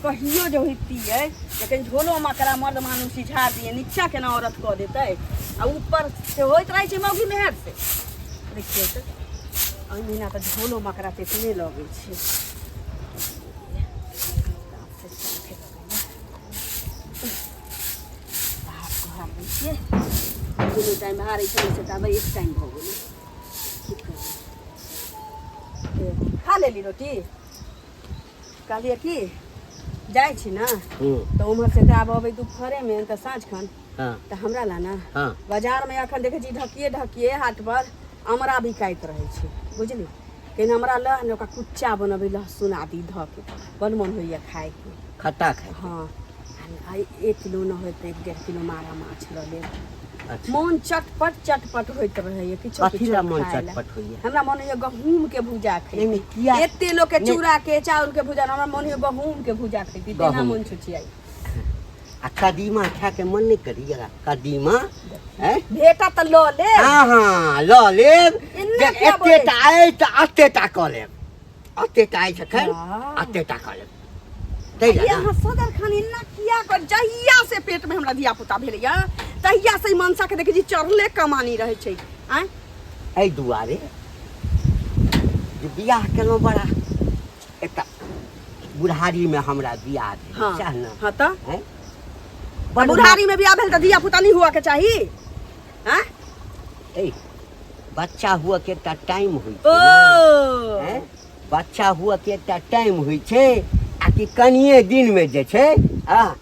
कहियो जे होइतियै, लेकिन झोलो मकरा मर्द मानुस झाड़ दिए, नीचा केना औरत कऽ देतै आ ऊपर से होइत रहै छै मौगी मेहर से। देखियौ तऽ एहि महीना तऽ झोलो मकरा तऽ एतने लगै छै। दाँत से साफे लगैए। हाथ बहार दै छियै, दुनू टाइम बहारै छलै से तऽ आब एक टाइम भऽ गेलै। की करबै? खा लेली रोटी? कहलियै की जाइ छी ने तऽ उम्हर से तऽ आब अबै दुपहरेमे तऽ साँझ खन। तऽ हमरा ला ने बाजारमे एखन देखै छी ढकिए ढकिए हाट पर अमरा बिकाइत रहै छै, बुझली? कनि हमरा लऽ ने, ओकरा कुच्चा बनबै, लहसुन आदि धऽ के बड़ मन होइए खायके। खट्टा खाय? हँ, आ 1 किलो न होइत तऽ 1-1.5 किलो मारा माछ लऽ लेब। मोन चटपट चटपट होइत रहैए किछो। कथी किछो ला मन खाय ला। चटपट होइए? हमरा मन होइए गहूँम के भूजा नहीं, नहीं, खैती। किया? एते लोक के नहीं। चूड़ा के, चाउर के भूजा, हमरा मन होइए गहूँम के भूजा खैती, तेना गहूँम। मन छुछियाइ। आ कदीमा खायके मन नहि करिए? कदीमा हैं? भेटा तऽ लऽ ले। हाँ हाँ, लऽ लेब। एना जे किया एते बोलै टा अछि तऽ एते टा कऽ लेब, एते टा अछि एखन। एते टा कऽ लेब ताहि ये लए ने। अहाँ सदर खान एना किया कर? जहिया से पेट में हमरा धिया पुता भेलैया तहिया से ई मनसा के देखै छी चढ़ले कमानी रहै छै। आँय? एहि दुआरे जे बियाह केलहुँ, बड़ा एकटा बुढ़ारीमे हमरा बियाह भेल। सएह ने? हाँ तऽ। आँय? तऽ बुढ़ारी में बियाह भेल तऽ धिया पुता नहीं हुआ के चाही? आँय? ए, बच्चा हुअ के एकटा टाइम होइ ओ छै ने। आँय? बच्चा हुअ के एकटा टाइम होइ छै आ कि कनिए दिनमे जे छै आ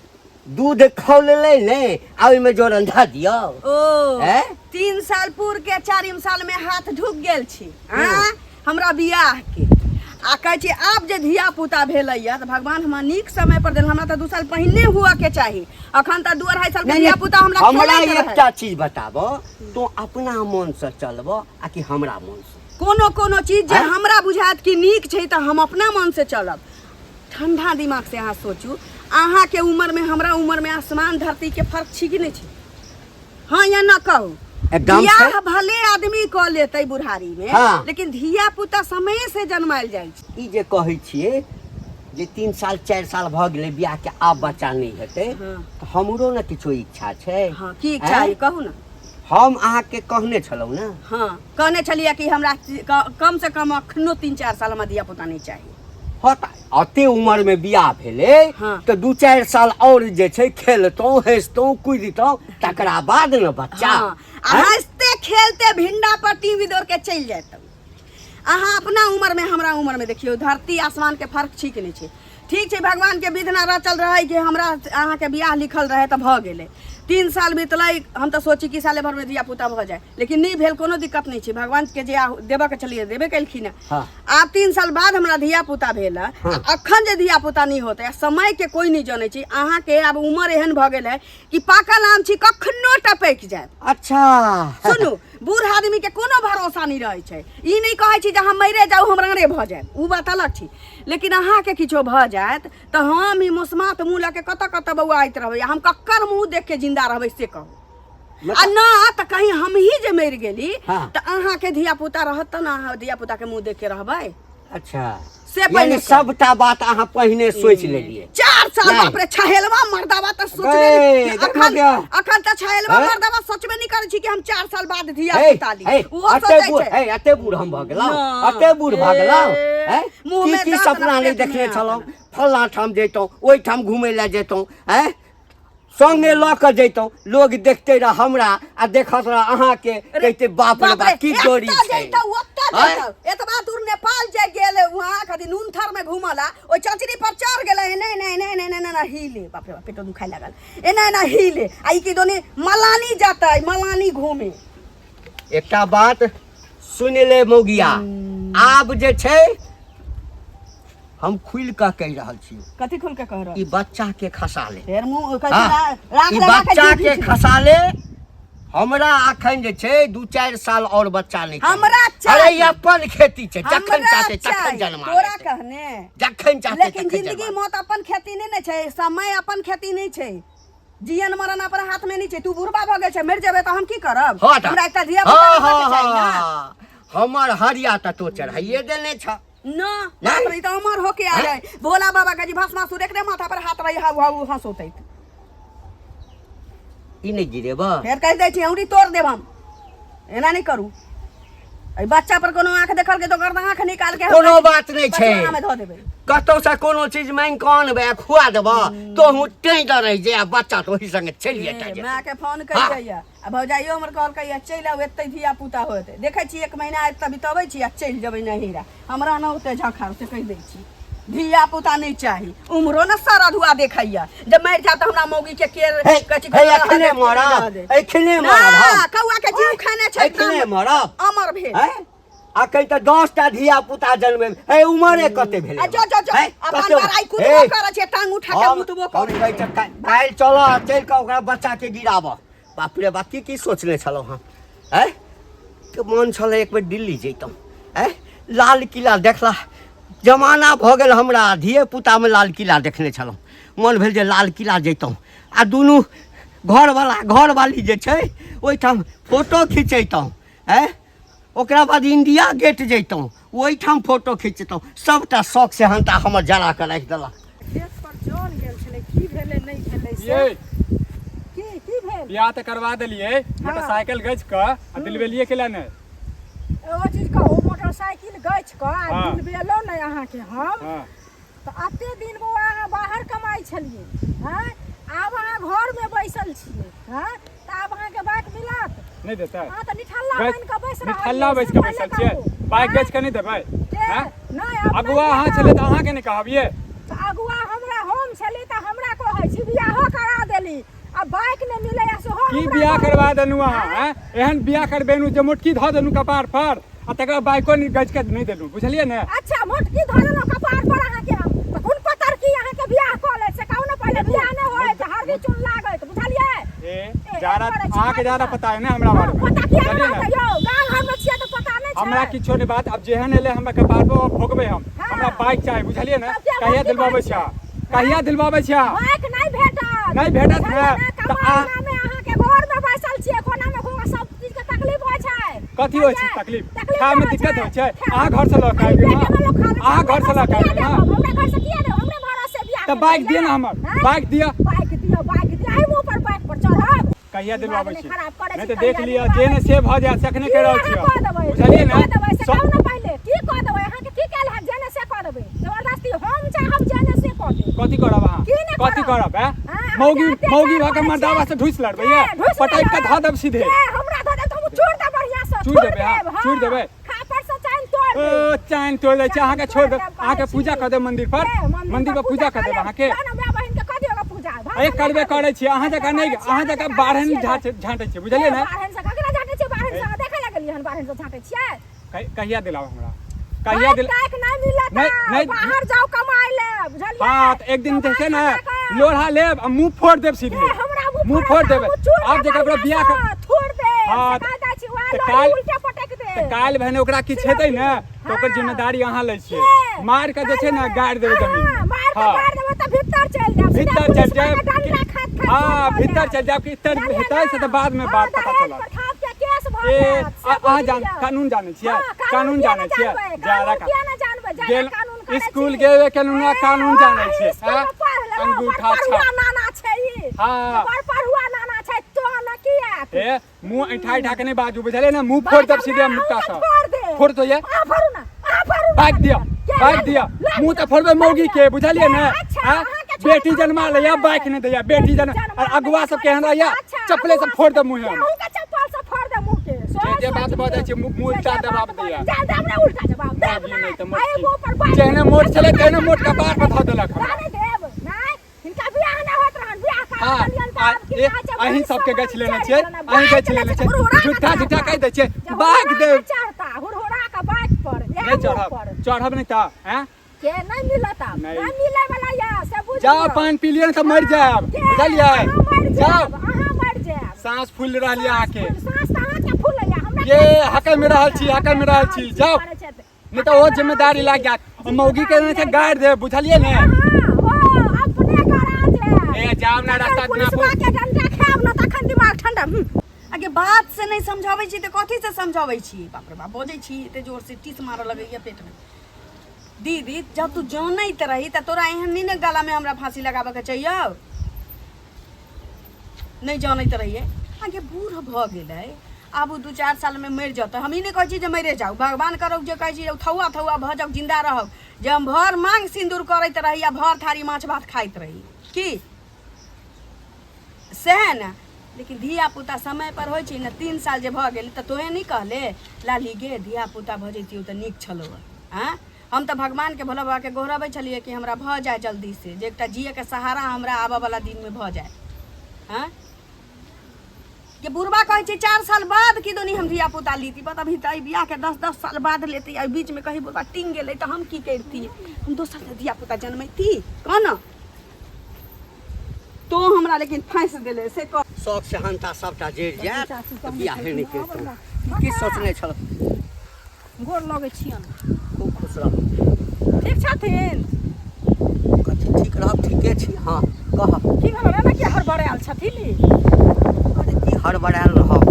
दूध खौललै ने आ ओहिमे जोरन धऽ दियौ। ओ हैं? 3 साल पूर के चारिम साल में हाथ ढुक गेल छी। आँ? हमरा बियाह के आ कहै छी आब जे धिया पुता भेलैया तऽ भगवान हमरा नीक समय पर देल। हमरा तऽ 2 साल पहिने हुआ के चाही, अखन तऽ 2-2.5 साल के नहीं, धिया नहीं, पुता हमरा हमरा खेलैत रहै। एकटा चीज बताबऽ, तू अपना मोनसँ चलबऽ आ कि हमरा मोनसँ? कोनो कोनो चीज जे आँय? हमरा बुझायत कि नीक छै तऽ हम अपना मन से चलब। ठंडा दिमाग से अहाँ सोचू, अहाँके उम्र में हमरा उम्र में आसमान धरती के फर्क छी कि नहि छै? हाँ या ना कहू। एकदम बियाह छै। भले आदमी कऽ लेतै बुढ़ारी में, लेकिन धिया पुता समय से जन्मायल जाइ छै। ई जे कहै छियै जे 3 साल 4 साल भऽ गेलै बियाहके, आब बच्चा नहि हेतै, तऽ हमरो ने किछो इच्छा छै। हाँ, की इच्छा आँय? है, कहू ने। हम अहाँके कहने छलहुँ ने? हाँ, कहने छलियै कि हमरा कम से कम अखनो 3-4 साल हमरा धिया पुता नहि चाही। हँ, तऽ अते उमरमे बियाह भेलै तऽ 2-4 साल आओर जे छै खेलतहुँ, हँसितहुँ, कुदितहुँ, तकरा बाद ने बच्चा। हाँ, आ आँय? हँसते खेलते भिंडा पर टीवी दौड़ के चलि जायत। अहाँ अपना उम्र में हमरा उम्र में देखियौ, धरती आसमान के फर्क छी कि नहि छै? ठीक छै, भगवान के विधना रचल रहै कि हमरा अहाँके बियाह लिखल रहै तऽ भऽ गेलै। 3 साल बीतलै, हम तऽ सोची कि साले भरमे धिया पुता भऽ जाय, लेकिन नहि भेल। कोनो दिक्कत नहि छै, भगवान के जे देबऽ के छलियै देबे केलखिन। आब 3 साल बाद हमरा धिया पुता भेल है। अखन जे धिया पुता नहि होतै आ समय के कोई नहि जनै छै। अहाँके आब उमर एहन भऽ गेल है कि पाकल आम छी, कखनो टपकि जायत। सुनू, बूढ़ आदमी के कोनो भरोसा नहि रहै छै। ई नहि कहै छी जे हम मरिए जाउ, हम राँड़े भऽ जायब, ओ बात अलग छी, लेकिन अहाँके किछो भऽ जायत तऽ हम ई मुसमात मुँह लऽ के कतऽ कतऽ बौआइत रहबै? हम कक्कर मुँह देख के जिंदा रहबै से कहू। आ न तऽ कहीं हमही जे मरि गेली तऽ अहाँके धिया पुता रहत तऽ ने अहाँ धिया पुता के मुँह देख के रहबै? से यानी पहिने कहू। सबटा बात अहाँ पहिने सोचि लेलियै। 4 साल। नहि। बाप रे, छहेलवा मर्दावा तऽ सोचबे गै, नहि देखो अखन। क्या। अखन तऽ छहेलवा हैं? मर्दावा सोचबे नहि करै छी कि हम 4 साल बाद धिया हे, पुता ली। हे, ओहो अते सोचै बूढ़ छै। हे, अते बूढ़ हम भऽ गेलहुँ? ना। अते बूढ़ भऽ गेलहुँ? ए, हैं? मुँह की में की दाँत सपना न नहि पेट में देखने छलहुँ? हाथ। फल्लाँ ठाम जैतहुँ, ओहिठाम घुमै लए जैतहुँ, हैं, संगे लऽ कऽ जैतहुँ, लोग देखते रह हमरा आ देखत रह अहाँके, कहिते बाप रे बाप, की जोड़ी एतऽ छै। जैतौ, ओतऽ आँय? जैतौ, एतबा दूर नेपाल जे गेल, वहाँ खातिर नूनथर में घूमला, ओहि चचरी पर चढ़ गेलै, एना एना एना एना एना एना हिले, बाप रे बाप, पेटो दुखाय लागल, एना एना हिले। आ ई की दोनी मलानी जतै, मलानी घूमे। एकटा बात सुनि ले मौगिया, आब जे छै हम खुलि कऽ कहि रहल छी। कथी खुल के कह रहल? ई बच्चा के खसा ले। फेर मुंह कहै हाँ, छै, राख ई लगा के बच्चा जीभ के घीच ले। खसा ले। हमरा अखन जे छै 2-4 साल और बच्चा नहि चाही। हमरा चाही। अरे, ई अपन खेती छै, जखन हमरा चाहते तखन चाही। जन्मा तोरा लेतै। कहने जखन चाहते लेकिन तखन जिंदगी जन्मा। मौत अपन खेती नहि ने छै, समय अपन खेती नहि छै, जीवन मरण अपन हाथ में नहि छै। तू बुढ़बा भऽ गेल छै, मरि जेबै तऽ हम की करब? हँ तऽ। हमरा एकटा धिया पुता हँ रहबाक हँ चाही ने। हँ, हमर हरिया तऽ तो चढ़ाइए देने छ। न बाप रे, ई तऽ अमर होके आ जाए भोला बाबा के जी भस्मासुर एकरे माथा पर हाथ रही हाउ हाउ हंसोतैत। ई नहि गिरेब। फेर कहि दै छी, औरी तोड़ देब हम। एना नहि करू। एहि बच्चा पर कोनो आँख देखल के तो ओकर आँख निकाल के हम कोनो बात नहि छै। पछुआना में धऽ देबै। कतौ से कोनो चीज मांगि कऽ अनबै आ खुआ देबह, तोहूँ टें दऽ रहि जे आ बच्चा तऽ ओहि संगे चलि जेतै। ए, माय के फोन करियै आ भौजाइयो हमर कहलकै चलि आउ, एतै धिया पुता होत। देखै छी एक महीना एतऽ बितबै छी आ चलि जेबै नहिरा। हमरा न ओते झखार से कहि दै छी, धिया पुता नहि चाही। उमरो ने सर अधुआ देखैया, जब मरि जायब तऽ हमरा मौगी के के हे, कथी हे, रहऽ एखने देत, मरब, रहऽ देत। एखने ना, मरब हम। कौआ के जीव खाने छै। एखने मरब। अमर भेल। हैं? अखन तऽ 10टा धिया पुता जनमे हे, उमरे कते भेलै? आ जो जो जो हैं? अपन कते? बड़ाई कुदबो हे, करै छै, टांग उठा के मुतबो हम करै। कहै छै, काल्हि चलऽ आ चलि कऽ ओकरा बच्चा के गिराबऽ। बाप रे बाप, की की सोचने छलहुँ हम? हैं? के मन छलै एक बेर दिल्ली जैतहुँ, हैं, लाल किला देखला जमाना भऽ गेल। हमरा धिये पुतामे लाल किला देखने छलहुँ। मन भेल जे लाल किला जैतहुँ आ दुनू घरवला घरवाली जे छै ओहिठाम फोटो खिंचैतहुँ, हैं, ओकरा बाद इंडिया गेट जैतहुँ, ओहिठाम फोटो खिंचतहुँ। सभटा शौक सेहन्ता हमर जरा कऽ राखि देलक। खेत पर जल गेल छलै, की भेलै नहि भेलै से। ये की की भेल? बियाह तऽ करवा देलियै, मोटरसाइकिल गछि कऽ आ दिलबेलियै केला नहि? एगो चीज कहू, मोटरसाइकिल गछि कऽ आ हाँ। दिलबेलहुँ नहि अहाँके हम? हाँ। तऽ एते दिन बौआ अहाँ बाहर कमाइ छलियै, हँ, आब अहाँ घरमे बैसल छियै, हँ, तऽ आब अहाँके बाइक मिलत? नहि देतै? अहाँ तऽ निठल्ला बनि कऽ बैस रहल निठल्ला छियै, बैस से कऽ पहिले बैसल छियै। कहू। बाइक आँय? गछि कऽ नहि देबै? के? हैं? नहि, आब नहि अगुआ अहाँ भेटत। छलियै तऽ अहाँके नहि कहबियै? तऽ अगुआ हमरा हम छली तऽ हमरा कहै छी बियाहो करा देली आ बाइक नहि मिलैया सेहो की हमरा बियाह कहू। करवा देलहुँ अहाँ? आँय? हैं? एहन बियाह करबेलहुँ जे मोटकी धऽ देलहुँ कपार पर आ तकर बाद बाइको नहि गछि कऽ नहि देलहुँ, बुझलियै ने? अच्छा, मोटकी धऽ देलहुँ कपार पर अहाँके हम तऽ कोन पतर की अहाँके बियाह कऽ लेत से कहू ने पहिले। बियाह नहि होइत, हरदी चून लागैत, बुझलियै? ए ए, जादा करै छी, अहाँके जादा बाजू। पता है ने हमरा बारे में? पता किया बुझलियै नहि ने? रहतै यौ, गाँव घरमे छियै तऽ पता नहि छै? हमरा किछो नहि बात। आब जेहन एलै हमरा कपार पर ओ भोगबै हम। हाँ। हमरा बाइक चाही, बुझलियै ने? तब किया कहिया मोटकी दिलवाबै बाइक छी अहाँ? कहिया दिलवाबै छी अहाँ? बाइक नहि भेटत। नहि भेटत ने? बुझलियै ने? तऽ आ- कमाइ मे अहाँके घरमे बैसल छियै, कोनामे घूम सब चीज के तकलीफ होइ छै। कथी होइ छै बुझलियै? तकलीफ? तकलीफ खायमे होइ दिक्कत होइ छै? खाय- अहाँ घरसँ लऽ कऽ खाली आबि गेलहुँ? पेटेमे लोक खा लै छै। अहाँ घरसँ लऽ कऽ आबि किया गेलहुँ? देब? हमरा घरसँ किया देब? हमरे भरोसे बियाह तऽ केने बाइक दिअ यऽ। ने हमर। आँय? बाइक दिअ। बाइक दिअ, बाइक दिअ, एहि मुँह पर बाइक पर चढ़ब। कहिया दिमाग दिलवाबै नहि छी? खराब करै नहि छी, तऽ देख कहिया लिअ, दिलवाबै जे ने छी? से भऽ जायत से अखने की कहि रहल अहाँ छी। कऽ देबै? बुझलियै की ने? कऽ देबै से सब कहू ने पहिले, की कऽ देबै अहाँके? की कैल हैत जे ने से कऽ देबै? जबरदस्ती हम चाहब जे ने से कऽ देब। कथी करब अहाँ? की नहि कथी करब? करब? हैं? हाँ, अहाँ मौगी जाते मौगी जाय भऽ के करै मर्दावा छियै। से ढुसि लड़बै? के? ये ढुसि पटकि कऽ लड़ब? धऽ देब सीधे। के? हमरा धऽ देब तऽ हम चूर देब बढ़िआँ सँ। चूर चूर देबै अहाँ? देब, हाँ। चूर देबै? खापर सँ चानि तोड़ि ओ देब। चानि तोड़ि दै छै अहाँके, छोड़ि देब तोड़ि देब अहाँके, कहै पूजा छी। कऽ देब मंदिर पर। के? मंदिर पर पूजा कऽ देब अहाँके। जाउ ने, माय बहिन के कऽ दियौ गे पूजा। अरे करबे करै छियै, अहाँ जकाँ नहि, अहाँ जकाँ बाढ़नि झाँटै छियै, बुझलियै ने? बाढ़नि सँ ककरा झाँटै छियै? बाढ़नि सँ देखै लए गेलियै हन बाढ़नि सँ झाँटै छियै? कहिया दिलाओ हमरा, कहिया दिल? बाइक नहि मिलत। नहीं, नहीं। बाहर जाओ कमाय ले, बुझलियै? हाँ, तऽ एक दिन जे छै ने कमा खा कऽ। लोढ़ा लेब आ मुँह फोड़ देब सीधे। ए, हमरा मुँह मुँह फोड़ देबै। हमहूँ चूर आब जे देब ककरो बियाह बढ़िआँ सँ, थूर देब, हाँ, से कहि दै छी, वएह तऽ लोढ़ी काल्हि- उल्टे पटकि देब। तऽ काल्हि भने ओकरा किछु हेतै ने तऽ ओकर हाँ। जिम्मेदारी अहाँ लै छियै। के? मारि कऽ जे छै ने काल्हि गाड़ि देबै जमीन। हाँ, मारि कऽ हाँ। गाड़ि देबै तऽ भीतर चलि जायब। सीधा भीतर चलि पुलिसवला जायब। डंडा खाइत खाइत हाँ, चलि भीतर जायब। चलि जायब कि इतर बुझलियै हेतै से ने? तऽ बादमे हाँ, बात पता दहेज चलत। प्रथा के केस भऽ ए जायत, से अहाँ जान बुझि लिअ। कानून जानै छियै? हाँ, कानून किया जानै नहि छियै? जानबै? जादा कानून किया नहि जानबै? जादा गेल कानून करै स्कूल छी। गेबे केलहुँ ने ए, कानून ओ, जानै छियै। स्कूलमे आँ? पढ़ लेलहुँ, बड़ अंगूठा पढ़ुआ छाप। नाना छै ई। हाँ। बड़ पढ़ुआ नाना छै, तो ने किएक? ए मुँह ऐठा ऐठा के नहि बाजू, बुझलियै ने? मुँह फोड़ देब सीधे मुक्का सँ। फोड़ देब। फोड़ तो ये। अहाँ फोड़ू ना, अहाँ फोड़ू ना। बाइक दिअ, के? बाइक लऽ दिअ। लिअ, मुँह तऽ फोड़बै लऽ मौगी लिअ। के, बुझलियै ने? अच्छा, आँ? अहाँके छोड़ि बेटी कऽ जन्मा लैया, बाइक नहि दैया। बेटी जन्म जन्मा और अगुआ लैया, सब केहन रहैया, अच्छा, चप्पले से अगुआ फोड़ देब मुँहे। अहूँके चप्पल से फोड़ देब मुँह के। जे जे बात बजै छै, मुँह जे उल्टा जे जवाब बात दैया। बजै, देब ने उल्टा जवाब, देब बाजी ने। नहि तऽ एहि मोटकी। मुँह पर बाइक जेहने मोट छलै तेहने मोट कपार पर धऽ देलक हमरा। नहि देब, नहि। हिनका बियाह नहि होइत रहन, बियाह करा हाँ, देलियनि तऽ आ आब की ए, कहै छै, अहीं बड़ी सबके सामान गछि लेने चढ़ि छियै, गेलनि, अहीं बाइक गछि लेने लेने छियै। हुरहुरा कऽ झूठा झूठा चढ़ता। कहि दै छियै, जे बाइक हुरहुरा देब। कऽ चढ़ता, हुरहुरा कऽ बाइक पर, इएह नहि मुँह चढ़ब, पर। चढ़ब नहि तऽ आँय? के नहि मिलत आब? नहि। नहि मिलै वाला यऽ से बुझि जाउ लियौ। पानि पी लिअ ने तऽ मरि जायब, के? बुझलियै? अहाँ मरि जाउ। जायब, अहाँ मरि जायब। साँस फूलि रहल यऽ अहाँके। साँस तऽ अहाँके फूलैया, हमरा ये, किया साँस हकमि रहल छी, फूलैया? हकमि रहल छी, जाउ। करै छथि। नहि तऽ ओ जिम्मेदारी लागि जायत। ओ मौगी के नहि छै गाड़ि देब, बुझलियै ने? हाँ, ओ अपने गरा जायब। ए जाउ ने जखन रास्ता पुलिसवा के डंडा खायब ने तखन दिमाग ठंडा। आगे बात से नहि समझाबै छी तऽ कथी से समझाबै छी? बाप रे बाप, बजै छी एते जोर से टीस मारऽ लगैया पेटमे। दीदी जब तू जानैत रही तऽ तोरा एहन नहि ने गलामे हमरा फांसी लगाबऽके चाहिए। नहि जानैत रहियै आगे बूढ़ भऽ गेलै, आब ओ 2-4 सालमे मरि जेतै। हम ई नहि कहै छी जे मरिए जाउ, भगवान करौ जे कहै छी जे थौआ थौआ भऽ जाउ, जिन्दा रहब, जे हम भर मांग सिन्दूर करैत रही आ भर थारी माछ भात खाइत रही की सएह ने। लेकिन धिया पुता समय पर होइ छै ने। 3 साल जे भऽ गेल तऽ तोहे नहि कहले लाली गे, धिया पुता भऽ जैतियौ तऽ नीक छलौ। आँय, हम तऽ भगवानके भोला बाबाके गोहरबै छलियै कि हमरा भऽ जाय जल्दी से, जे एकटा जियैके सहारा हमरा आबऽवला दिनमे भऽ जाय। आँय के बुढ़बा कहै छै 4 साल बाद कि दोनी हम धिया पुता लीती, बत अभी तऽ एहि बियाहके 10-10 साल बाद लेती। एहि बीचमे कहीं बुढ़बा टिंग गेलै तऽ हम की करितियै? हम दोसर धिया पुता जनमैती? कह न तो हमरा, लेकिन फाँसि देले से कह। शौक सेहनता सबटा जरि जायत चाची तऽ बियाहे नहि करितहुँ। की सोचने छल? गोर लगै छियनि। खूब खुश रहू। ठीक छथिन? कथी ठीक रहब, ठीके छी। हँ, कह। की भेल ने कि हड़बड़ायल छथिन ई? अरे की हड़बड़ायल रहब?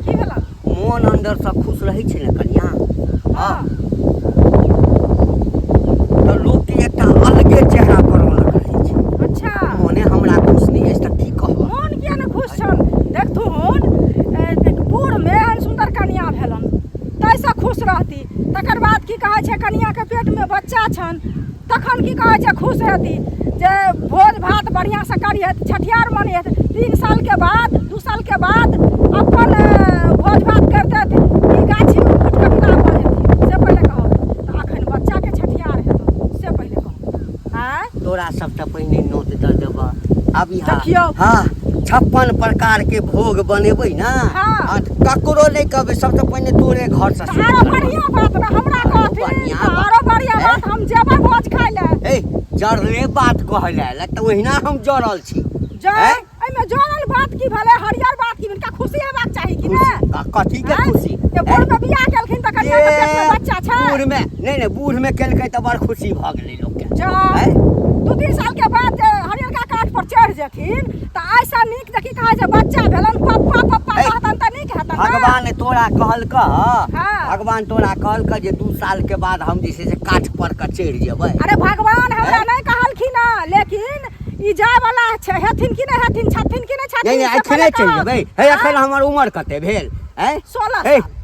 की भेल? मोन अन्दरसँ खुश रहै छै ने कनिया, हँ, तऽ लोकके एकटा अलगे चेहरा पर रौनक रहै छै। अच्छा। मोने हमरा खुश नहि अछि तऽ की कहब? मोन किया ने खुश छन? देखथुन, देख, बूढ़मे एहन सुन्दर कनिया भेलन ताहिसँ खुश रहती। तकर बाद की कहै छै, कनियाके पेटमे बच्चा छन, तखन की कहै छै, खुश रहती जे भोज भात बढ़िआँसँ करिहथि, छठिहार मनैहथि। 3 सालके बाद, 2 सालके बाद अपन भोज भात करितथि कि गाछी उठि कऽ विदा भऽ जेथिन? से पहिले कहब तऽ अखन बच्चाके छठिहार हेतौ, से पहिले कहब। आँय, तोरा सबसँ पहिने नोत दऽ देबह, आब इहा। देखियौ। हँ, 56 प्रकार के भोग बनेबै ने। हँ। तऽ ककरो नहि कहबै, सबसँ पहिने तोरे घरसँ तऽ शुरू आरो करबै। बढ़िआँ बात ने हमरा आरो कहथिन बढ़िआँ तऽ बात। आरो बढ़िआँ ए? बात, हम जेबै भोज खाय लए। ए जरले बात कहै लए आयल तऽ ओहिना हम जरल छी। जर ए? एहिमे जरल बात की भेलै, हरियर बात की? हिनका खुशी हेबाक चाही कि खुशी ने? कथी के आँय? खुशी? जे बूढ़ में बियाह केलखिन तऽ कनिया के पेट में बच्चा छै। बूढ़ में नहि, नहि, बूढ़ में केलकै तऽ बड़ खुशी भऽ गेलै लोकके। जा आँय? 2-3 साल के बाद जे हरियरका काठ पर चढ़ि जेथिन तऽ ऐसा नीक जे की कहै छै बच्चा भेलन, पप्पा पप्पा ए, कहतन तऽ नीक हेतन ने? भगवान तोरा कहलक? हाँ। भगवान तोरा कहलक जे 2 साल के बाद हम जे छै से काठ पर के चढ़ि जेबै? अरे भगवान हमरा आँय? नहि कहलखिन हँ, लेकिन ई जाय वाला छै, हेथिन कि नहि हेथिन, छथिन कि नहि छथिन, नहि, से एखने पहिले चलि कहब। जेबै? हे, एखन हमर उमर कते भेल? आँय? 16 हे, साल।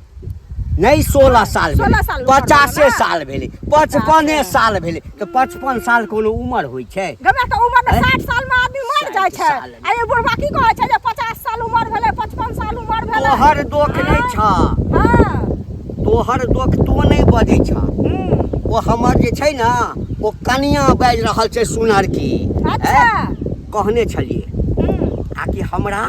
नहि, 16 साल भेलै, 16 साल उमर 50 भेलै ने? साल भेलै, 55 साल भेलै। तऽ 55 साल कोनो उमर होइ छै? गमे तऽ उमर मे आँय? 60 साल मे आदमी मर जाइ 60 छै। साल मे। आ ई बुढ़बा की कहै छै जे 50 साल उमर भेलै, 55 साल उमर भेलै। तोहर दोख नहि आँय? छ। हँ। तोहर दोख, तू नहि बजै छ। हूँ। ओ हमर जे छै ने, ओ कनिया बाजि रहल छै सुनरकी। अच्छा। ऐं? कहने छलियै हूँ। आकि हमरा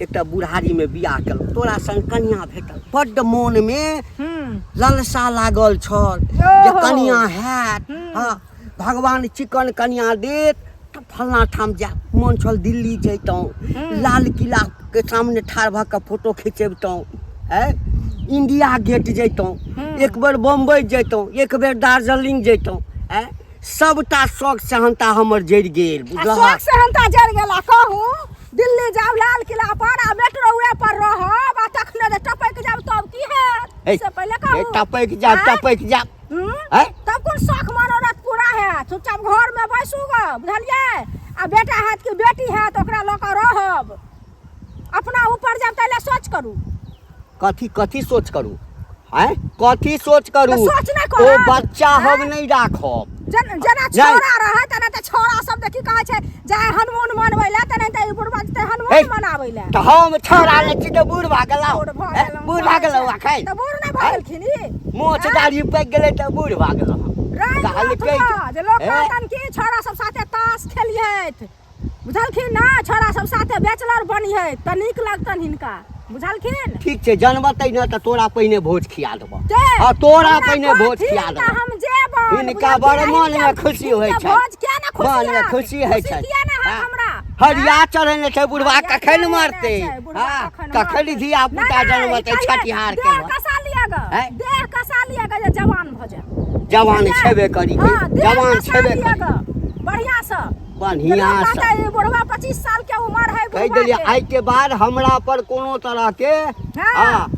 एकटा बुढ़ारीमे बियाह केलहुँ, तोरा संग कनिया भेटल, बड्ड मोनमे हूँ। ललसा लागल छल जे ओहो। कनिया हैत। हँ, भगवान चिकन कनिया देत तऽ फल्लाँ ठाम जायब। मोन छल दिल्ली जैतहुँ, लाल किलाके सामने ठाढ़ भऽ कऽ फोटो खिंचबितहुँ, आँय, इंडिया गेट जैतहुँ, एक बेर बम्बई जैतहुँ, एक बेर दार्जिलिंग जैतहुँ। आँय, सबटा शौक सेहनता हमर जरि गेल। आ बुझलहक? शौक सेहनता जरि गेल आ कहू दिल्ली जाउ लाल किला पर आ मेट्रोए पर रहब आ तखने जे टपकि जायब तब की हैत? ए, से पहिले कहू। ए, टपकि जायब, आँय? टपकि जायब। हम्म? आँय? तब कोन शौक मनोरथ पूरा हैत? चुपचाप घर में बैसू ग, बुझलियै? आ बेटा हैत कि बेटी हैत, ओकरा लऽ कऽ रहब। अपना ऊपर जायब ताहि लए सोच करू। कथी कथी सोच करू? आँय, कथी सोच करू? तऽ सोच नहि ओ करब। बच्चा हम आँय? नहि राखब। जेना नहि। छौड़ा रहै तेना तऽ छौड़ा सब तऽ की कहै छै जाय हनुमान मनबै लए, तेना तऽ ई बुढ़बा जेतै हे, हनुमान मनाबै लए। तऽ हम छौड़ा नहि छी तऽ बूढ़ भऽ गेलहुँ? बूढ़ भऽ हैं? गेलहुँ बूढ़ भऽ कहै गेलहुँ छै। एखन? तऽ बूढ़ नहि भऽ हैं? गेलखिन ई? मोछ आँय? दाढ़ी पाकि गेलै तऽ बूढ़ भऽ गेलहुँ? राति कहलकै राति जे लोक हे? कहतन कि छौड़ा सब साथे ताश खेलिहथि, बुझलखिन ने, छौड़ा सब साथे बैचलर बनिहथि तऽ नीक लगतनि हिनका, बुझलखिन? ठीक छै, जनमतै ने तऽ तोरा पहिने भोज खिया देबह। जे हँ, तोरा हमरा पहिने भोज कहथिन खिया तऽ देबह। हम जेबनि, हिनका बुझलखिन? बड़ मोनमे खुशी होइ हिनके छनि। भोज किया ने खुशी मोनमे हैत? खुशी होइ खुशी छनि। किया ने हैत हँ। हमरा? हरिया चढ़ेने छै बुढ़वा, हरिया कखन चढ़ेने मरतै? छै, बुढ़वा हँ, कखन कखन मरतै? धिया पुता नहि, नहि, जनमतै कहियै, छठिहार के देह बाद? कसा लिअ ग, हैं? देह कसा लिअ ग जे जवान भऽ जायब। जवान बुझलियै? छेबे करी के, हँ, देह जवान कसा छेबे लिअ करी। ग, बढ़िआँसँ। बढ़िआँ सँ। कहतै, बुढ़वा 25 साल के उम्र है कहि बुढ़वा देलियै के। आइ के बाद हमरा पर कोनो तरह के हाँ। हाँ,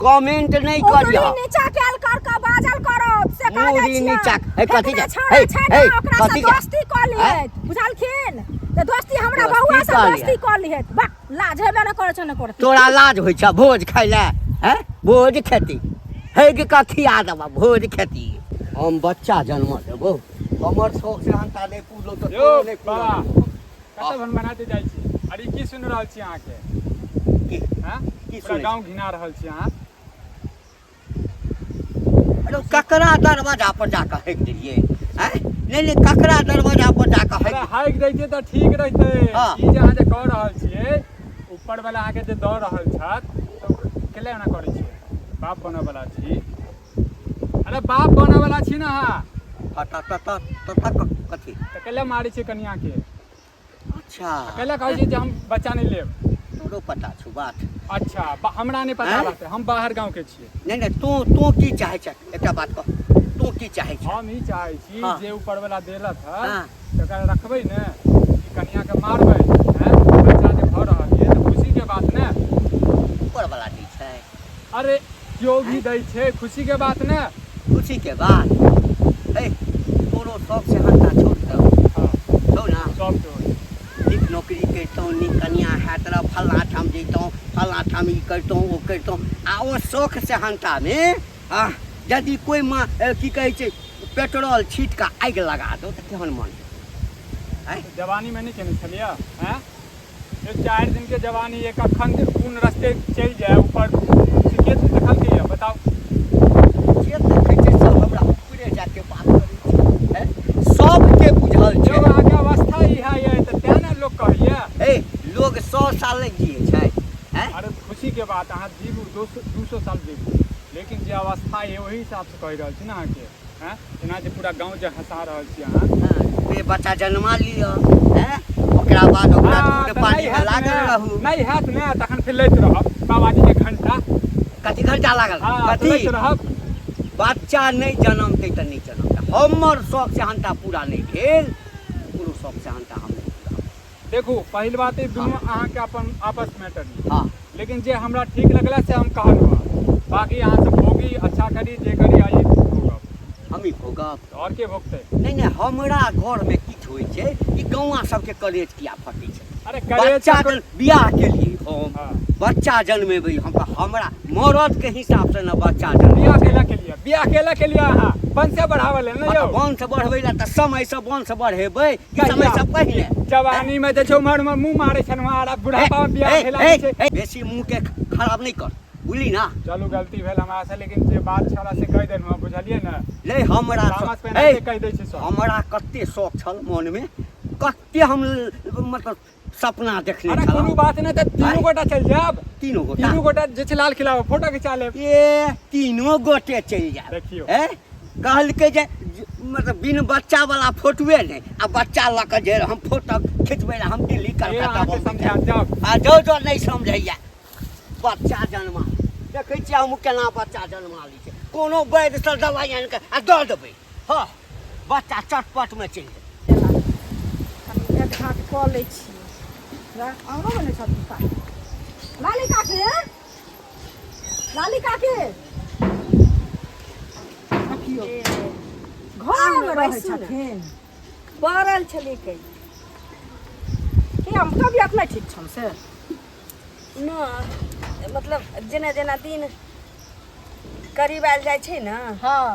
कमेंट नहि उंगली करिह। नीचा कैल कर के बाजल करब से जे कह दै मूड़ी छियै नीचा हे कथी फेकना के छौड़ा हे छै ने हे ओकरा से कथी के दोस्ती कऽ आँय? लिहैत बुझलखिन तऽ दोस्ती हमरा दोस्ती बौआ से कऽ दोस्ती लिहैत। कऽ लिहैत बा लाज हेबे ने करै छै ने करती तोरा लाज होइ छ भोज खाइ लए हैं भोज खेती हे के कथी आ देबा भोज खेती हम बच्चा जन्म देबो हमर शौक से अंता नहि पूरलो तऽ यौ तोरो नहि बाबा पूरलो कतऽ भनभनाते जाइ छी अरे की सुनि रहल छी अहाँके की हँ की पूरा सुनै गाँव घिना रहल छी अहाँ अरे ककरा दरवाजा पर जाकऽ हेक देलियै आँय नहि नहि ककरा दरवाजा पर जाकऽ अरे हेक हाइक दैतियै तऽ ठीक रहितै हँ। ई जे अहाँ जे कऽ रहल छियै ऊपर वाला अहाँके जे दऽ रहल छथि तऽ केला एना करै छियै बाप बनऽ वाला छी अरे बाप बनऽ वाला छी ने अहाँ हँ, त त त त त कथी तऽ कैला मारै छियै कनियाके अच्छा कैला कहै छियै जे हम बच्चा नहि लेब तोरो पता छौ बात अच्छा हमरा नहि पता आँय? रहतै हम बाहर गाँवके छियै नहि नहि तू तू की चाहै छ एकटा बात कह तू की चाहै छ हम ई चाहै छी हँ। जे ऊपर वाला देलक हँ हँ। तकरा रखबै ने कि कनियाके मारबै आँय बच्चा जे भऽ रहल ये तऽ खुशीके बात ने ऊपर वाला दै छै अरे केओ भी दै छै खुशीके बात ने खुशीके बात हे तोरो शौक से हट्टा छोड़ दौ हँ छौ ना सब के होइ छै। नीक नौकरी करितहुँ नीक कनिआँ हैत रह फल्लाँ ठाम जैतहुँ फल्लाँ ठाम ई करितहुँ ओ करितहुँ आ ओ शौक सेहन्तामे आ यदि कोइ माँ की कहै छै पेट्रोल छीट कऽ आगि लगा दौ तऽ केहन मन हेतै आँय जवानीमे नहि केने छलियै आँय ये 4 दिन के जवानी ये कखन कोन रस्ते चलि जाय ऊपर से के देखलकै ये बताउ जे देखै छै सब हमरा ऊपरे जाके बात करै छै हैं? सबके बुझल छै जब अहाँके अवस्था इएह ये तऽ तें ने लोक कहैया हे लोग 100 साल नहि जियै छै हैं? अरे खुशी के बात अहाँ जीबू 200 साल जीबू लेकिन जे अवस्था ये ओहि हिसाब से कहि रहल छी ने अहाँके हैं एना जे पूरा गाँव जे हंसा रहल छी अहाँ हाँ, बे बच्चा जन्मा लिअ हैं ओकरा बाद ओकरा हाँ, दूध तऽ पानी नहि मे हैत लागल ने, रहू नहि हैत ने तखन फेर लैत रहब बाबाजी के घंटा कथी घंटा लागल हाँ तऽ कथी लैत रहब बच्चा नहि जनमतै तऽ नहि जनमतै हमर शौक सेहन्ता पूरा नहि भेल कोनो शौक सेहन्ता हम नहि पूरा देखू पहिल बात ई दुनू अहाँके अपन आपस मैटर नहीं हाँ लेकिन जे हमरा ठीक लगला से हम कहलहुँ हँ बाकी अहाँ सब भोगी अच्छा करी जे करी आइ भोगब हम ही भोगब आओर के भोगतै नहि नहि हमरा घरमे किछु होइ छै ई गौआँ सबके कलेज किया फटै छै अरे कलेज बच्चा तऽ जन बियाह केलियै हम हाँ। बच्चा जन्मेबै हम हमरा मरद के हिसाब से ने बच्चा जन्म बियाह केला के लिए बियाह केला के लिए अहाँ वंशे बढ़ावल है ने यौ वंश बढ़बै लए तऽ समय से वंश बढ़ेबै कि समय से पहिले जवानी में जे छै उमर में मुंह मारे छन आर आब बुढ़ापा में बियाह भेला ए, छै ए, बेसी मुंह के खराब नहि कर बुझली ना चलू गलती भेल हमरा से लेकिन जे बात छला से कहि देलहुँ बुझलियै ने ले हमरा तामस से- पे ए, से कहि दै छी सब हमरा कते शौक छल मन में कते हम मतलब सपना देखने अरे कोनो छलहुँ बात नहि तऽ तीनू आँय? गोटा चलि जायब तीनू गोटा तीनू गोटा जे छै लाल किला पर फोटो खिंचा लेब ए तीनू गोटे चलि जायब देखियौ। ए कहलकै जे मतलब बिन बच्चा वाला फोटोए नहि आ बच्चा लऽ कऽ जे हम फोटो खिचबै लए हम दिल्ली ए कलकत्ता अहाँके बम्बई समझा जायब। जाउ आ जो जो नहि समझैया बच्चा जन्मा देखै छियै हम केना बच्चा जन्मा लै छै कोनो वैद्यसँ दवाइ आनि कऽ आ दऽ देबै हँ बच्चा चटपटमे चलि जेतै कनि भेट घाँट कऽ लै छियै आरो बनै छथिन काकी लाली काकी लाली काकी देखियौ घरमे रहै बैसू ने। छथिन पड़ल छलियै कहि की हम तबियत नहि ठीक छनि से नहि मतलब जेना जेना दिन करीब आयल जाइ छै ने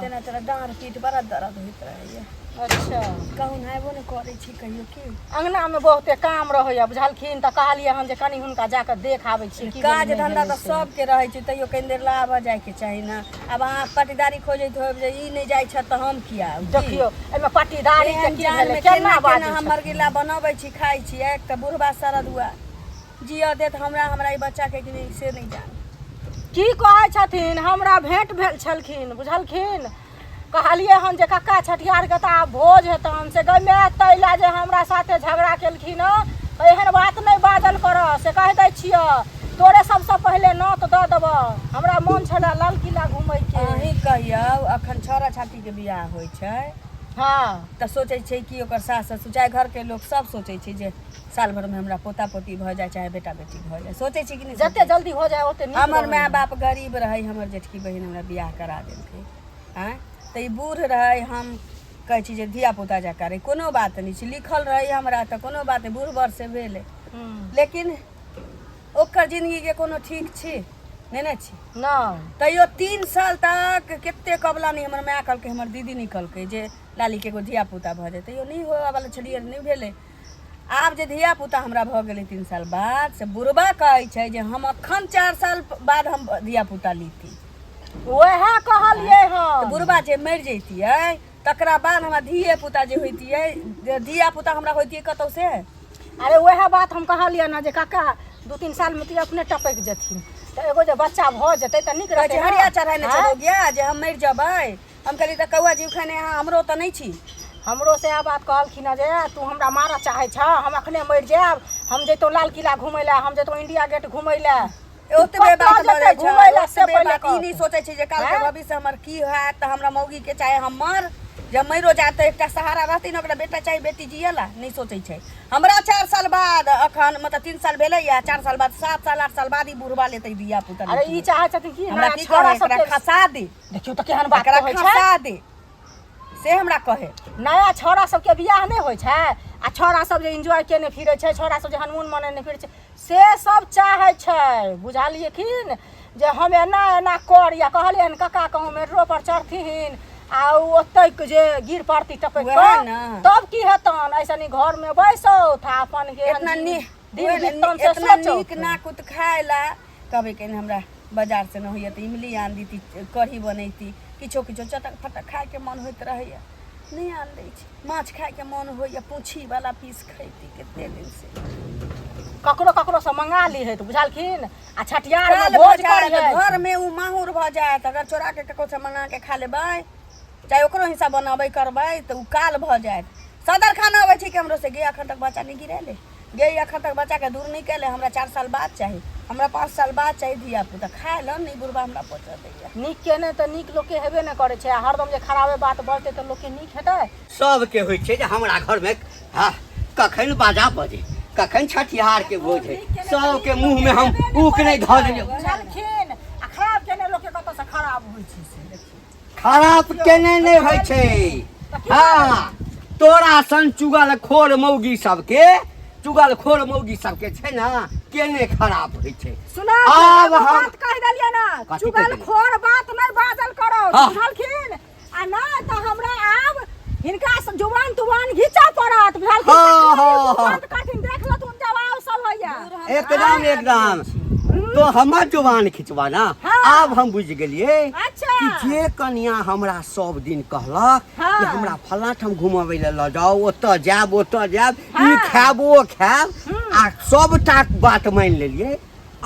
तेना तेना डाँड़ पीठ बड़ा दर्द होइत रहैया अच्छा कहूँ नहेबो नहि करै छी कहियो की अंगनामे बहुते काम रहैया बुझलखिन तऽ कहलियै हन जे कनि हुनका जाकऽ देख आबै छी की काज भेलै, नहि धंधा भेलै तऽ से। सबके रहै छै तैयो कनि देर लए आबऽ जायके चाही ने आब अहाँ पटीदारी खोजैत होयब जे ई नहि जाइ छथि तऽ हम किया आउ, की? देखियौ एहिमे पटीदारी के एहन की जान भेलै मे केना केना बाजै केना हम छथिन? मरगिला बनबै छी खाइ छी एक तऽ बुढ़बा सरदुआ जियऽ देत हमरा हमरा ई बच्चाके कि नहि से नहि जान की कहै छथिन हमरा भेंट भेल छलखिन बुझलखिन कहलियै हन जे कक्का छठिहारके तऽ आब भोज हेतनि से गै माय ताहि लए जे हमरा साथे झगड़ा केलखिन हँ एहन बात नहि बाजल करऽ से कहि दै छिअ तोरे सबसँ पहिले नोत दऽ देबऽ हमरा मोन छलए लाल किला घुमैके अहीं कहियौ अखन छौड़ा छातीके बियाह होइ छै तऽ सोचै छै कि ओकर सास ससुर चाहे घरके लोक सब सोचै छै जे साल भरिमे हमरा पोता पोती भऽ जाय चाहे बेटा बेटी भऽ जाय सोचै छी कि नहि जते जल्दी हो जाए ओते नीक हमर रहै। माय बाप गरीब रहै हमर जेठकी बहिन हमरा बियाह करा देलकै आँय तऽ ई बूढ़ रहै हम कहै छी जे धियापुता जकाँ रहै कोनो बात नहि छै लिखल रहै हमरा तऽ कोनो बात नहि बूढ़ बरसे भेलै लेकिन ओकर जिन्दगीके कोनो ठीक छी नहि ने छी नहि तैयो 3 साल तक कते कबला नहि हमर माय कहलकै हमर दीदी नहि कहलकै जे लालीके एगो धियापुता भऽ जाय तैयो नहि होबऽवला छलियै नहि भेलै आब जे धियापुता हमरा भऽ गेलै 3 साल बाद से बुढ़बा कहै छै जे हम अखन 4 साल बाद हम धियापुता लीती वएह कहलियै तऽ हन बुढ़बा जे मरि जैतियै तकरा बाद हमरा धिये पुता जे होइतियै जे धिया पुता हमरा होइतियै कतौ से अरे वएह बात हम कहलियै ने जे काका 2-3 सालमे तऽ ई अपने टपकि जेथिन तऽ एगो जे बच्चा भऽ जेतै तऽ नीक कहै रहतै छै ने हरिया चढ़ेने आँय? छलौ गया जे हम मरि जेबै हम कहलियै तऽ कौआ जीव खेने अहाँ हमरो तऽ नहि छी हमरो सएह बात कहलखिन हँ जे तू हमरा मारऽ चाहै छह हम अखने मरि जायब हम जैतहुँ लाल किला घुमै लए हम जैतहुँ इंडिया गेट घुमै लए ओतबे कतऽ बात जेतै बजै छै घुमै लए से ओतबे पहिले बात ई कहू। नहि सोचै छै जे काल्हिके आँय? भविष्य हमर की होयत तऽ हमरा मौगीके चाहे हमर जब मरियो जायत तऽ एकटा सहारा रहतै ने ओकरा बेटा चाही बेटी जियला नहि सोचै छै हमरा 4 साल बाद अखन मतलब 3 साल भेलै या 4 साल बाद 7 साल 8 साल बाद ई बुढ़वा लेतै धिया पुता अरे ई चाहै छथिन कि हमरा नया की छौड़ा कहै एकरा सबके खसा दे देखियौ तऽ केहन बात एकरा कहै छै खसा दे से हमरा कहे नया छौड़ा सबके बियाह नहि होइ छै आ छौड़ा सब जे एन्जॉय केने फिरै छै छौड़ा सब जे हनीमून मनेने फिरै छै से सब चाहै छै बुझलियखिन जे हम एना एना करी आ कहलियनि काका कहूँ मेट्रो पर चढ़थिन आ ओ ओतै जे गिर पड़ती टपकि वएह कऽ ने। तब की हेतनि ऐसा नी घरमे बैसौथ आ अपन के इतना नी दिन बीततनि से इतना सोचौथ नीक नाकुत खाय ला कहबै कनि हमरा बाजार से न होइए तऽ इमली आन दीती कढ़ी बनैती किछो किछो चटक फटक खायके मन होइत रहैए नहि आन दै छै माछ खायके मन होइए पूँछीवला पीस खैती कते दिन से ककरो ककरो से मंगा ली है तऽ बुझलखिन आ छठियार में काल भऽ भोज जायत करिहे घरमे ओ माहुर भऽ जायत अगर चोरा के ककरो से मंगा के खा लेबै चाहे ओकरो हिस्सा बनाबै करबै तऽ ओ काल भऽ जायत सदर खाना अबै छै कि हमरो से गे अखन तक बच्चा नहि गिरेले गे अखन तक बच्चाके दूर नहि केले हमरा 4 साल बाद चाही हमरा 5 साल बाद चाही धिया पुता खाय लए नहि बुढ़बा हमरा पहुँचा दैया नीक केने तऽ नीक लोकके हेबे नहि करै छै आ हरदम जे खराबे बात बजतै तऽ लोकके नीक हेतै सबके होइ छै जे हमरा घरमे हँ कखन बाजा बजे कखन छठिहारके भोज होइ सबके मुँहमे हम ऊक नहि धऽ देलियै बुझलखिन आ खराब केने लोकके कतऽसँ खराब होइ छै से देखियौ खराब केने नहि होइ छै हँ तोरा सन चुगल खोर मौगी सबके चुगल खोर मौगी सबके छै ने केने खराब होइ छै सुना आब एगो हम- बात कहि देलियै ने कथी कहि चुगल देलियै? खोर बात नहि बाजल करो हाँ। बुझलखिन आ नहि तऽ हमरा आब हिनका से जुबान तुबान घीचऽ पड़त बुझलखिन हाँ, तखने हाँ, ई हाँ। बात कहथिन देख लथुन जवाब सब होइया एकदम एकदम तो हमर जुबान खिंचवा ना हाँ। आब हम बुझि गेलियै अच्छा। कि जे कनिया हमरा सब दिन कहलक हाँ। कि हमरा फलां ठाम घुमबै लए लऽ जाउ ओतऽ जायब ओतऽ जायब ई हाँ। खायब ओ खायब आ सबटा बात मानि लेलियै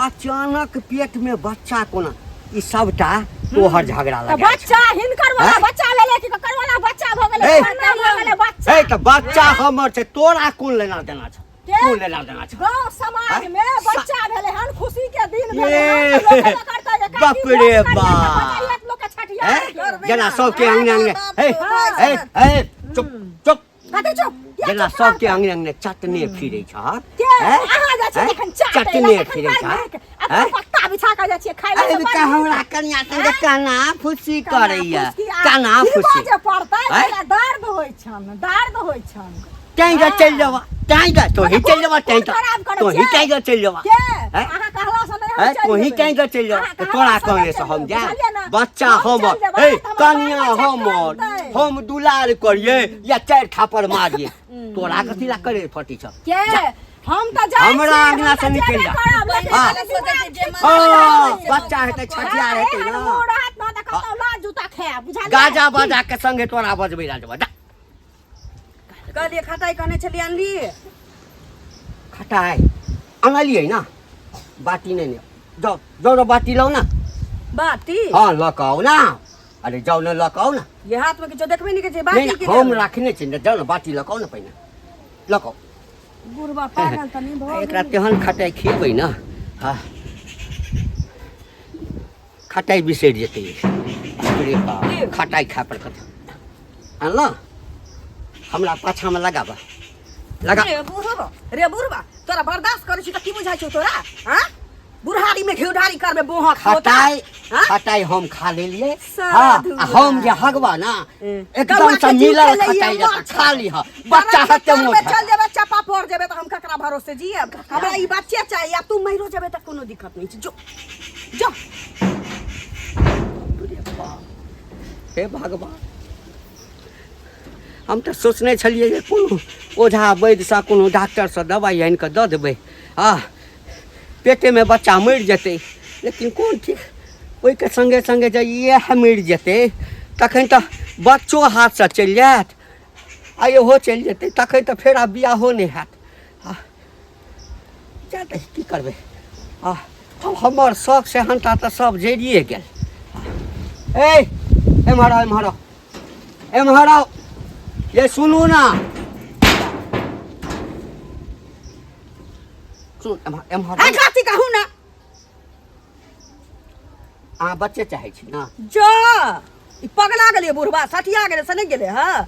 अचानक पेट में बच्चा कोना ई सबटा तोहर झगड़ा तऽ लगा बच्चा हिनकर वाला हैं? बच्चा भेलै कि ककर वाला बच्चा भऽ गेलै ए, ककर भऽ गेलै बच्चा ए तऽ बच्चा हमर छै तोरा कोन लेना देना छौ के? कोन लेना देना छौ गांव समाज हैं? में बच्चा भेलै हन खुशी के दिन भेलै हन ये, तऽ लोक करतै जे काकी बाप भोज रे करियै तऽ बाप। बजैयत लोक के छठियार हैं? के। जेना सबके अंगने अंगने बाप हे रे, हे हे चुप चुप कथी चुप किया जेना चुप सबके रहतै? अंगने अंगने चटने फिरै छह के हैं? अहाँ जाइ छियै हैं? तखन चाटै लए, चटने तखन फिरै बड़ छह नीक। अपन हैं? पत्ता बिछा कऽ जाइ छियै खाय लए अरे तऽ बड़ बेटा नीक। हमरा कनिया संगे काना फुसी करैया फुसकी आ काना खीबो फुसी जे पड़तै हैं? तकरा दर्द होइ छन दर्द होइ छन तैं गे चलि जेबा तैं गे तोही चलि जेबा तैं कोन खराब करै तोही छियै? तैं गे चलि जेबा के हैं? अहाँ कहला से नहि हम हैं चलि तोही जेबै। तैं गे चलि जेबा अहाँ तऽ कहला तोरा से कहने नहि से हम चलि जेबै, बुझलियै जायब ने? बच्चा हम हमर चलि जेबै, हे तऽ हमर कनिया बाल बच्चा हमर कानतै। हम दुलार करियै या चारि थापड़ मारियै तोरा कथी ला करे फटी छ के हम तऽ जाइ हमरा छी, अंगना हम से तऽ निकलि जेबे जा। करब, लेकिन हाँ। कनि दिमाग ठीक हाँ, करब। बच्चा हेतै छठियार हेतै एहन ना मुँह रहत ने तऽ कतौ लात जूता खायब, बुझलियै? गाजा बाजा के संगे तोरा बजबै ला जेबा जा कहलियै खटाइ कहने छलियै अनलियै खटाइ अनलियै ना बाटी नहि ने जाउ जाउ ने बाटी लाउ ना बाटी हाँ लऽ कऽ आउ ना अरे जाउ ने लऽ कऽ आउ ना ये हाथ में किछो देखबे नहि करै छै नहि बाटी नहि, की हम देबै? राखने छी ने जाउ ने बाटी लऽ कऽ आउ ने पहिने लऽ कऽ आउ। बुढ़बा पागल तऽ नहि भऽ एकरा गेलै। तेहन खटाइ खिएबै ने हँ खटाइ बिसरि जेतै बाप रे बाप खटाइ खाय पर कतऽ अनलऽ हमरा पाछामे लगाबऽ लगा रे बुढ़बा रे बुढ़बा तोरा बर्दाश्त करै छी तऽ की बुझाइ छौ तोरा हाँ बुढ़ारी में घिउढारी करबे बोहक खटाइ हाँ? खटाई हम खा लेलिए। सारा हाँ, धुआ। आ हम जे हगवा ना, एकदम कौआ से के जीव मिलल खेलैया खटाई रहता, माछ। खा लीह बच्चा बड़ा हते खेत मोट में चल जेबै, चपा पड़ जेबै तऽ हम ककरा भरोसे जियब? हमरा ई बच्चे चाही, आ तू मरियो जेबै तऽ कोनो दिक्कत नहि छै। जो जो। हे भगवान, हम तऽ सोचने छलियै जे कोनो ओझा वैद्यसँ, कोनो डॉक्टरसँ दबाइ आनि कऽ दऽ देबै आ पेटेमे बच्चा मरि जेतै। लेकिन कोन ठीक, ओहिके सङ्गे सङ्गे जे इएह मरि जेतै तखन तऽ बच्चो हाथसँ चलि जायत आ इहो चलि जेतै, तखन तऽ फेर आब बियाहो नहि हैत। आ जा दही, की करबै? आ आब हमर शौक सेहनता तऽ सब जरिए गेल। ए, एम्हर आउ, एम्हर आउ, एम्हर आउ। ये सुनू ना, सुन, एम्हर, एम्हर। है कथी कहू ना। अहाँ बच्चे चाहै छी ना? जा, ई पगला गेलै बुढ़बा, सठिया गेलै से नहि गेलै। हँ,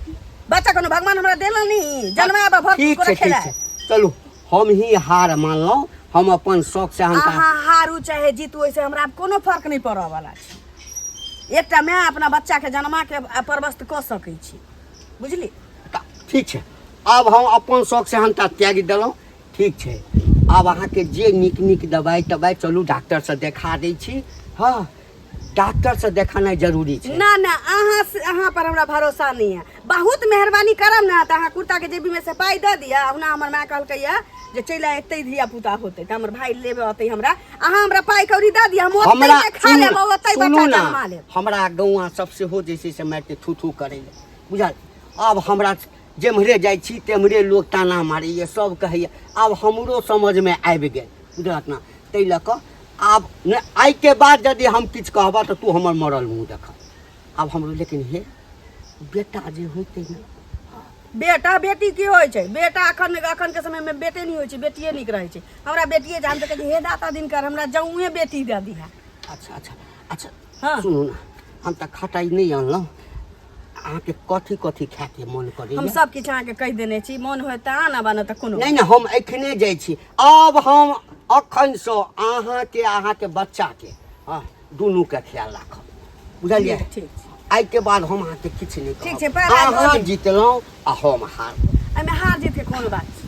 बच्चा कोनो भगवान हमरा देला नहीं जन्माबऽ भर ठीक छै, ठीक खेला। छै, चलू, हम ही हार मानलहुँ। हम अपन शौक से हम अहाँ हारू चाहे जीतू, ओहिसँ हमरा आब कोनो फर्क नहि पड़ऽ वाला छै। एकटा माय अपना बच्चाके जन्माके परवस्त कऽ सकै छी, बुझली? ठीक छै, आब हम अपन शौक से हम त्यागि देलहुँ। ठीक छै, आब अहाँके जे नीक नीक दबाइ तबाइ, चलू डॉक्टरसँ देखा दै छी। हँ, डॉक्टरसँ देखानाइ जरूरी छै। ना ना, अहाँ से, अहाँ पर हमरा भरोसा नहीं है। बहुत मेहरबानी करब ना तऽ अहाँ कुर्ताके जेबीमे से पाइ दऽ दिअ। ओहुना हमर माय कहलकै यऽ जे चलि आ, एतै धिया पुता होतै तऽ हमर भाय लेबे अतै हमरा। अहाँ हमरा पाइ कौड़ी दऽ दिअ, हम ओतै हमरा देखा सुनू लेब, ना, ओतै सुनू बच्चा ना, जन्मा लेब। हमरा गौआँ सब सेहो जे छै से मारिते थू थू करैए, बुझल? आब हमरा जेम्हरे जाइ छी तेम्हरे लोक ताना मारैए, सब कहैए। आब हमरो समझमे आबि गेल, बुझलक ना? ताहि लऽ कऽ आब नहि, आइके बाद यदि हम किछु कहबह तऽ तू हमर मरल मुँह देखऽ। आब हमरो लेकिन हे बेटा जे होइतै ने। बेटा बेटी की होइ छै? बेटा अखन अखन के समय में बेटे नहीं होइ छै, बेटिए नीक रहै छै। हमरा बेटिए जान तऽ कहै छै, हे दाता दिनकर, हमरा जौए बेटी दऽ दिहा। अच्छा अच्छा अच्छा। हाँ। सुनू ने, हम तऽ खटाइ नहि अनलहुँ। अहाँके कथी कथी खायके मन हम करैए? सब किछु अहाँके कहि देने छी। मन होय तऽ आना बना तऽ कोनो नहि नहि, हम एखने जाइ छी। आब हम अखनसँ अहाँके अहाँके बच्चाके, हँ, दुनूके ख्याल राखब, बुझलियै? ठीक छै। आइके बाद हम अहाँके किछु नहि ठीक कहब। छै, पैर हाथ धो अहाँ ली। जीतलहुँ आ हम हार। एहिमे हार जीत के कोन बात छै?